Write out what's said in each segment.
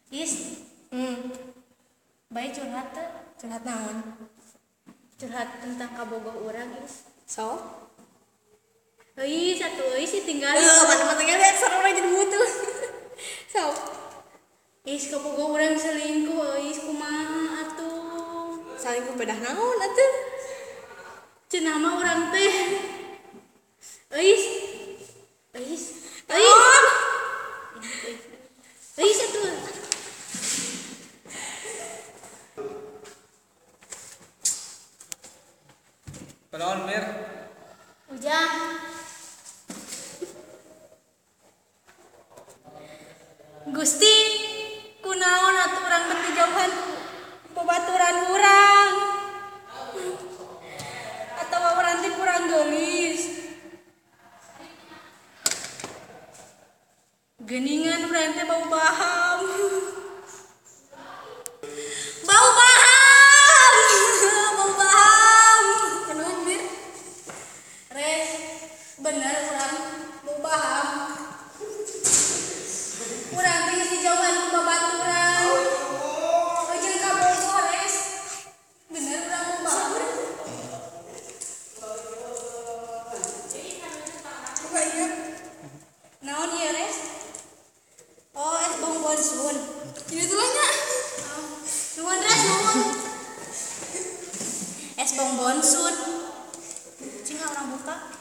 Is. Bae curhat teh. Curhat naon? Curhat tentang kabogoh urang, Is. So? Euy, satu euy sih tinggal. Mana tinggal lihat seru orang jadi butuh. So. Is kabogoh urang selingkuh euy, kumaha atuh? Selingkuh pedah naon atuh? Cenah mah urang teh. Euy. Euy. Euy. Euy satu. Kunaon Mir? Ujang. Gusti, kunaon atuh urang bet dijauhan babaturan urang. Atawa urang teh kurang geulis. Geuningan urang teh bau baham. Bau baham. Bau baham. Kunaon Mir? Res, bener urang bau baham. Urang teh geus dijauhan ku babaturan. Jeung kabogoh res. Bener urang bau baham. Buka ieu. Naon ieu res? Oh, es bongbon sun. Ini tuh lah nya. Nuhun res, nuhun. Es bongbon sun. Cing urang buka.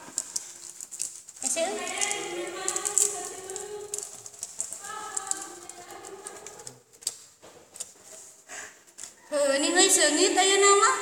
Es euy. Heuh, ini heuy seungit ayeuna mah.